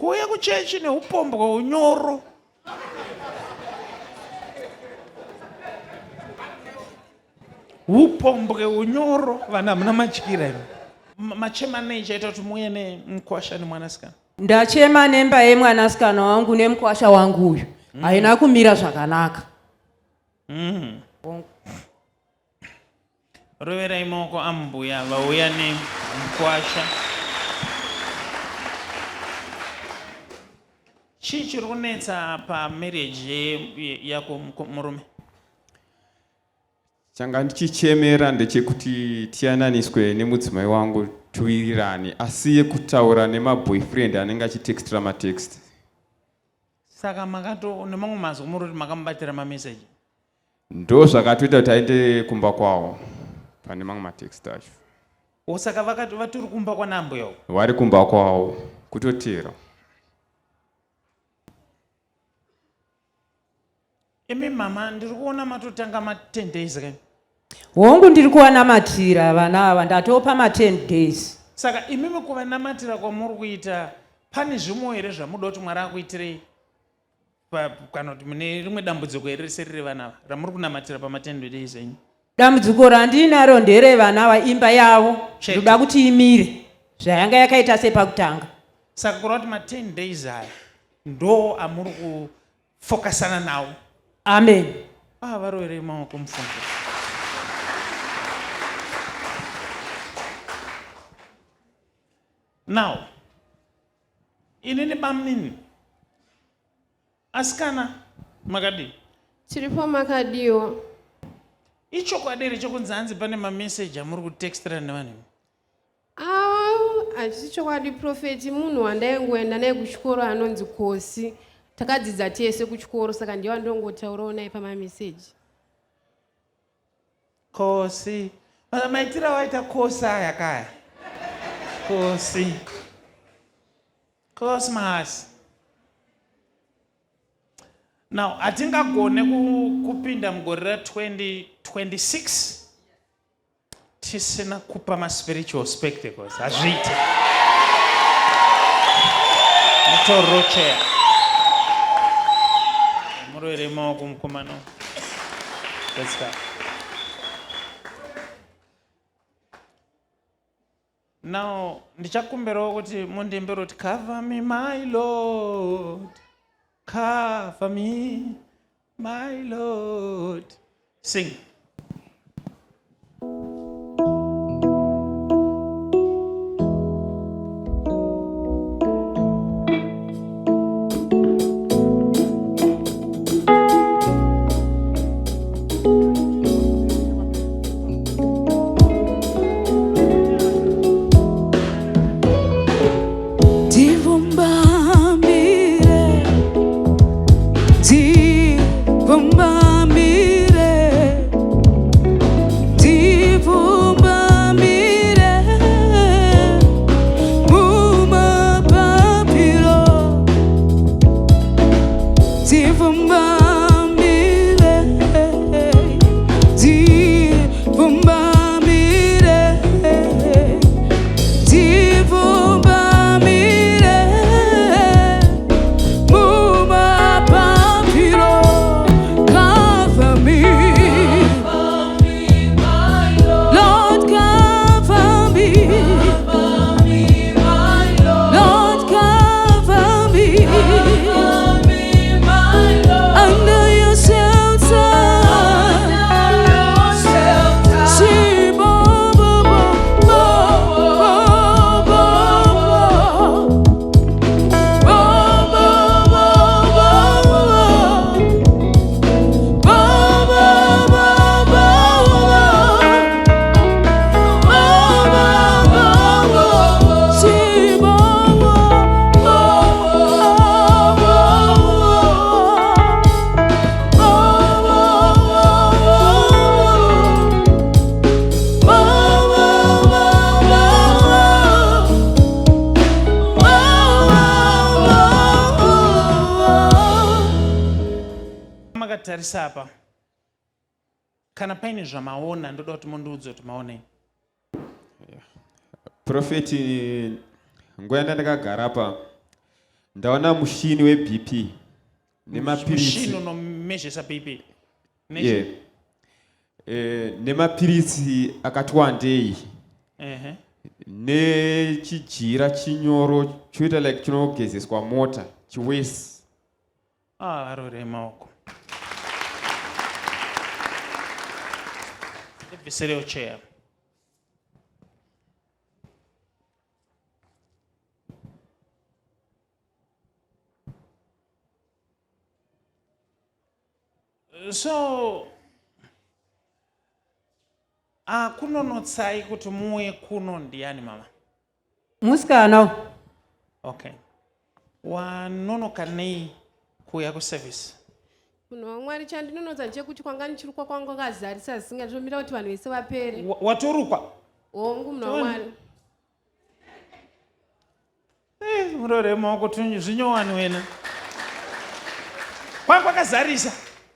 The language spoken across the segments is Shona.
Kuuya kuchechi neupombwe unyoro. Upombwe unyoro vanhu hamuna matyira imi. Machema nei chaita kuti muuye nemukwasha nemwanasikana? Ndachema nemba yemwanasikana wangu nemukwasha wangu uyu haina kumira zvakanaka. Roverai maoko ambuya vauya nemukwasha. Chii chiri kunetsa pamarriage yako murume? Changa ndichichemera ndechekuti tiyananiswe nemudzimai wangu tiwirirane asiye kutaura nemaboyfriend anenge achitextira matext. Saka makato nemamwe mazwi muri kuti makamubatira mameseji? Ndo zvakatoita kuti aende kumba kwawo pane mamwe matext acho. O saka vakati vatori kumba kwana ambuya uko? Vari kumba kwawo kutotera. Imi mama ndiri kuona matotanga ma 10 days kai. Hongu ndiri kuvanamatira vana ava ndatopa ma 10 days. Saka imimi kuvanamatira kwamuri kuita pane zvimwewo here zvamuda kuti Mwari akuitirei kana kuti mune rimwe dambudziko here risiri revana ava ramuri kunamatira pama 10 days enyu? Dambudziko randinaro nderevana ava imba yavo ndoda kuti imire zvayanga yakaita sepakutanga. Saka kureva kuti ma 10 days aya ndo amuri ku fokasana nawo amen ah varoverei maoko mufunge now inini bamnini asikana makadii tiripo makadiwo ichokwadi here chokunzi hanzi pane mameseji amuri kutextira nevanhu Ah, hazvisi chokwadi profeti munhu wandaingoenda naye kuchikoro anonzi Kosi. Takadzidza tese kuchikoro saka ndiye wandongotaurawo naye pamameseji. Kosi. Mana maitira waita kosi aya kaya. Kosi. Cosmas. Now, hatingagone kupinda mugore ra 2026 tisina kupa maspiritual spectacles hazviite mutorocheya muroere maoko mukomana Let's go. Now ndichakumbirawo kuti mundimbire kuti cover me my lord cover me my lord sing Makatarisa apa kana paine zvamaona ndoda kuti mundiudze kuti maonei. Profeti nguva yandakagara apa Ndaona mushini weBP nemapiritsi. Mushini unomezhesa BP. Yeah. Eh, nemapiritsi akati wandei. Ehe. Nechijira chinyoro choita like chinogezeswa mota chiwesi. Ah, arore maoko. Ndibviserewo chair. So akunonotsai kuti muuye kuno ndiani mama? Musikana. Okay. Wanonoka nei kuuya kuservice? Munhu waMwari, chandinonotsa ndechekuti kwanga ndichirukwa kwanga kwakazarisa zvisinga nditomira kuti vanhu vese vapere. Watorukwa? Hongu, munhu waMwari. Eh, murore maoko zvinyowani wena. Kwanga kwakazarisa.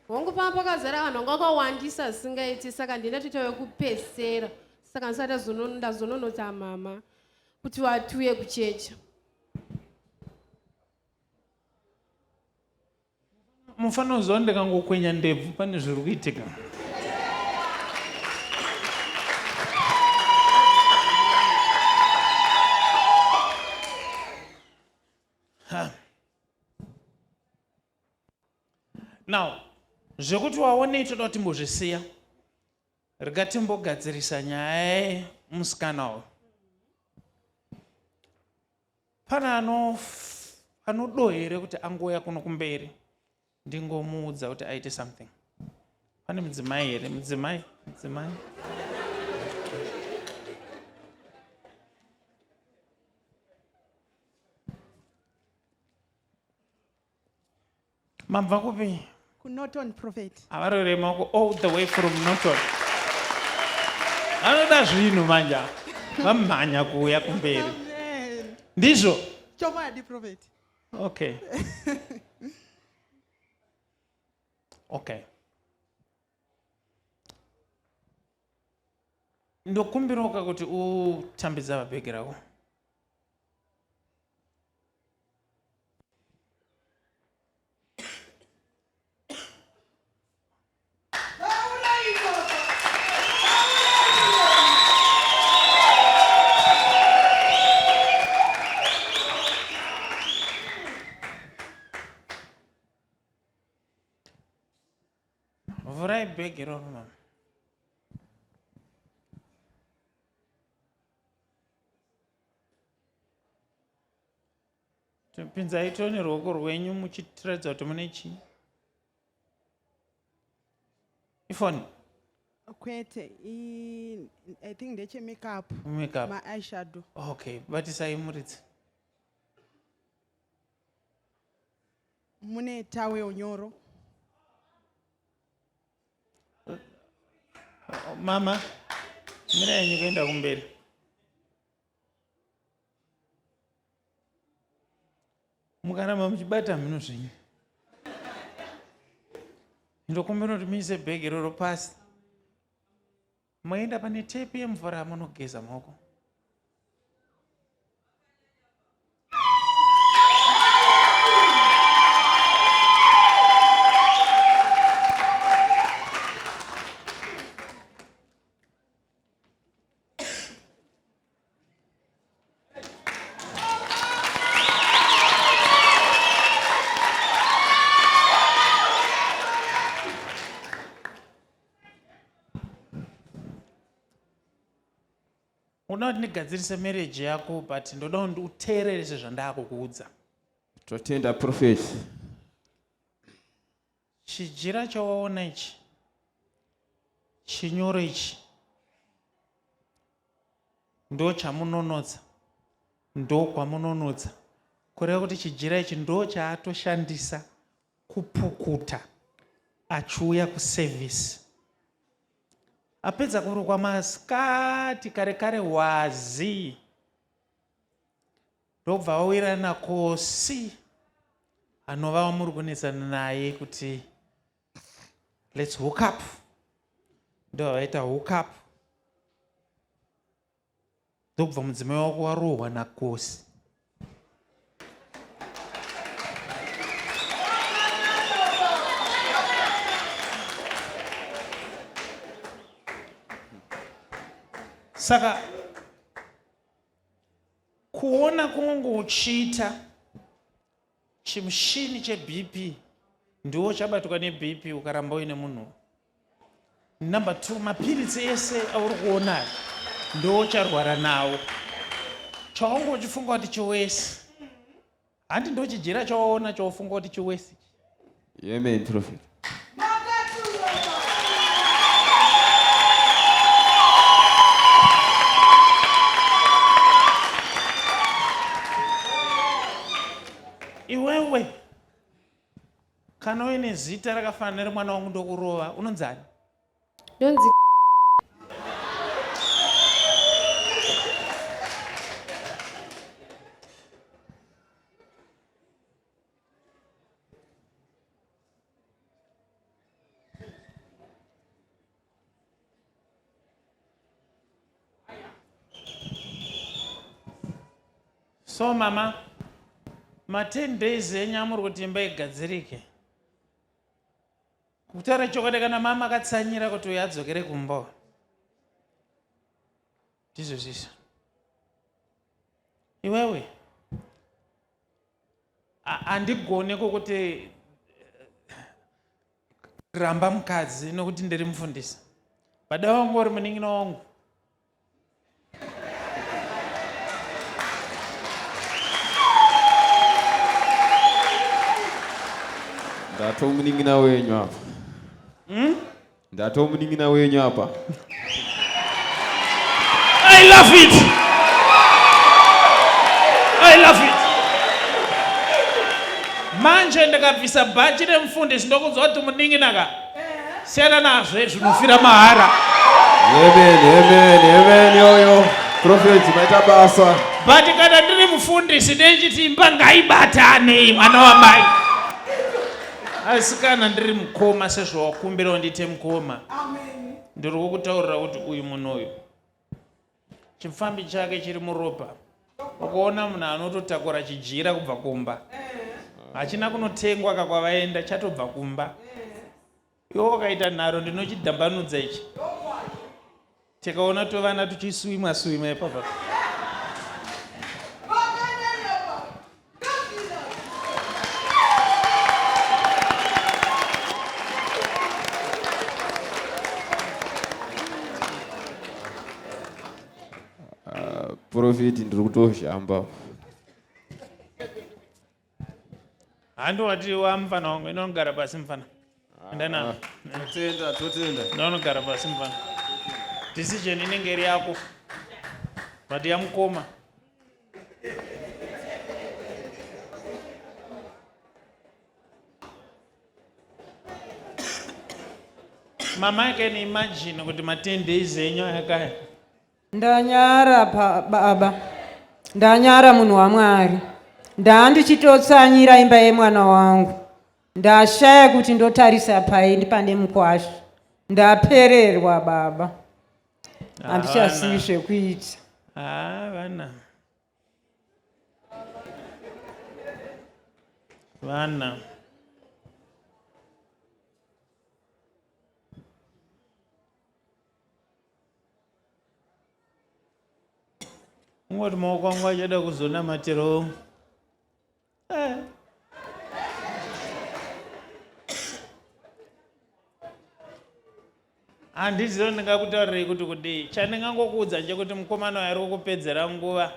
Hongu, panga pakazara vanhu vanga vakawandisa zvisingaiti, saka ndina toita wekupesera, saka ndisati ndazononotsa mama kuti vatiuye kuchecha. Mufanira kuziva ndikangokwenya ndebvu pane zviri kuitika. Ha. Now, zvekuti waonei toda kuti timbozvisiya. Rega timbogadzirisa nyaya yemusikana uyu. Pane anodo here kuti angouya kuno kumberi ndingomuudza kuti aite something? Pane mudzimai here? Mudzimai, mudzimai. Mabva kupi? KuNorton, Prophet. Avarore maoko all the way from Norton. Anoda zvinhu manje. Vamhanya kuuya kumberi. Amen. Ndizvo? Chokwadi, Prophet. Okay. Okay. Ndokumbirawo kuti utambidza vabhegi rako. Vhurai bhegi iroro mama. Pinzai tone ruoko rwenyu muchitiratidza kuti mune chii. Ifoni. Kwete, I think ndeche makeup. Makeup. Ma eyeshadow. Okay, batisai muridzi. Mune towel nyoro. Mama, mira yenyu kuenda kumberi. Mukaramba muchibata mhino zvenyu. Ndokumbira kuti muise bhegi iroro pasi. Moenda pane tepi yemvura munogeza maoko. Unoda kuti ndigadzirise marriage yako, but ndoda kuti uteerere sezvandakukuudza. Totenda, Prophet. Chijira chawaona ichi, chinyoro ichi, ndo chamunonotsa, ndo kwamunonotsa. Kureva kuti chijira ichi ndo chaatoshandisa kupukuta achiuya kuservice. Apedza kurukwa masikati kare kare wazi ndobva wawirana Kosi anova wamuri kunetsana naye kuti let's hook up, ndobva vaita hook up, ndobva mudzimai wako warohwa naKosi. Saka kuona kunge uchiita chimushini cheBP ndiwo chabatwa neBP ukaramba uine munhu. Number 2, mapiritsi ese auri kuona aya ndiwo ucharwara nawo. Chaunge uchifunga kuti chiwesi, handi ndochijira chawaona chawafunga kuti chiwesi. Amen, prophet. Iwewe kana uine zita rakafanana neremwana wangu ndokurova, unonzani? Ndonzi So mama, ma 10 days enyu amuri kuti imba igadzirike. Kutaura chokwadi kana mama akatsanyira kuti uyo adzokere kumba. Ndizvo zvizvo. Iwewe handigone kukuti ramba mukadzi nokuti ndiri mufundisi. Bada wangu uri munin'ina wangu. Ndatomunin'ina wenyu apa. Ndatomunin'ina wenyu apa. I love it. I love it. Manje ndakabvisa bhachi remufundisi ndokunzwa kuti munin'ina ka. Siyana nazvo izvi unofira mahara. Amen, amen, amen yoyo. Prophet maita basa. But kana ndiri mufundisi ndechiti imba ngaibatane mwana wamai. Asi kana ndiri mukoma sezvawakumbirawo ndiite mukoma. Ndiri kukutaurira kuti uyu munhu uyu chipfambi chake chiri muropa. Ukaona munhu anototakura chijira kubva kumba, hachina kunotengwa kakwavaenda, chatobva kumba. Iwe ukaita nharo ndinochidhambanudza ichi. Tikaona tovana tuchiswima swima ipapa. Prophet ndiri kutoshamba. Handi wati wa mfana wangu inogara pasi mfana. Ndana. Totenda, totenda. Ndinogara pasi mfana. Decision inenge iri yako. But yamukoma. Mama, I can imagine kuti ma 10 days enyu akaya. Ndanyara baba, ndanyara munhu waMwari. Ndandichitotsanyira imba yemwana wangu. Ndashaya kuti ndotarisa pai pane mukwasha. Ndapererwa baba. Handichazivi zvekuita. Vana. Vana. Ungoti maoko angu achada kuzonamatirawo. Handizivi ndingakutaurirei kuti kudii. Chandingangokuudza ndechekuti mukomana uyu ari kukupedzera nguva.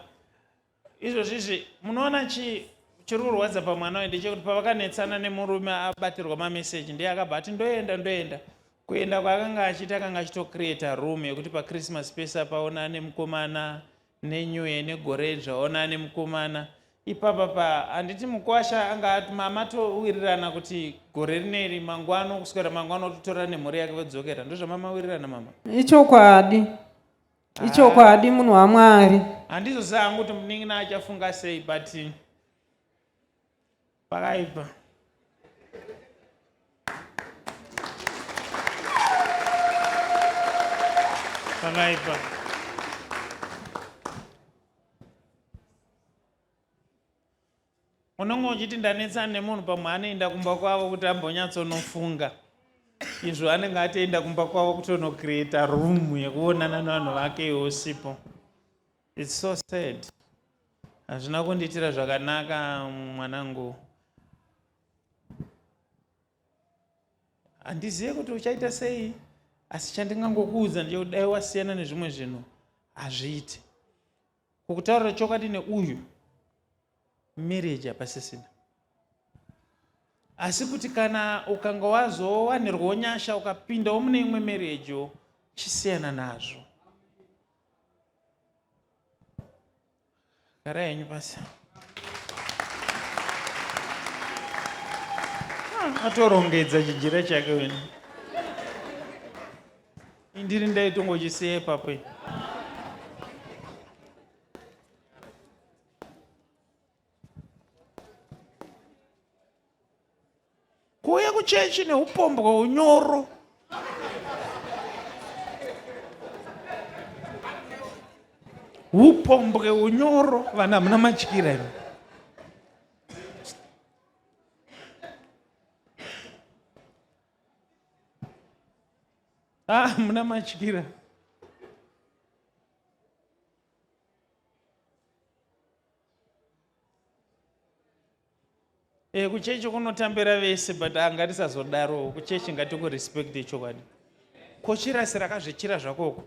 Izvozvizvi munoona chiri kurwadza pamwana uyu ndechekuti pavakanetsana nemurume abatirwa mameseji ndiye akabva ati ndoenda ndoenda. Kuenda kwaakanga achiita akanga achitocreata room yekuti paChristmas pese apaona nemukomana neNew Year negore idzva ona nemukomana. Ipapa pa handiti mukwasha anga ati mama towirirana kuti gore rineri mangwano kuswera mangwano ototora nemhuri yake vodzokera. Ndozvamamawirirana mama? Ichokwadi. Ichokwadi munhu waMwari. Handizoziva hangu kuti munin'ina achafunga sei but pakaipa. Pakaipa. Unenge uchiti ndanetsana nemunhu pamwe anoenda kumba kwavo kuti ambonyatsonofunga. Izvo anenge atoenda kumba kwavo kutonocreata room yekuonana nevanhu vake iwe usipo. It's so sad. Hazvina kundiitira zvakanaka mwanangu. Handizive kuti uchaita sei asi chandingangokuudza ndechekuti dai wasiyana nezvimwe zvinhu hazviite. Kukutaurira chokwadi neuyu marriage hapasisina. Asi kuti kana ukanga wazowanirwawo nyasha ukapindawo mune imwe marriage chisiyana nazvo. Garai henyu pasi. Ah, atorongedza chijira chake wena. Indiri ndaitongochisiya ipapo. Kuuya kuchechi neupombwe unyoro. Upombwe unyoro vanhu hamuna matyira imi. Ah, muna matyira. E, kuchechi kunotambira vese but angatisazodaro kuchechi ngatikurespecte chokwadi ko chirasi rakazvichira zvakoko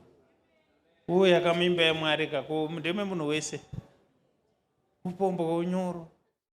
uye akamuimba yamwari kako ndeme munhu wese upombo unyoro.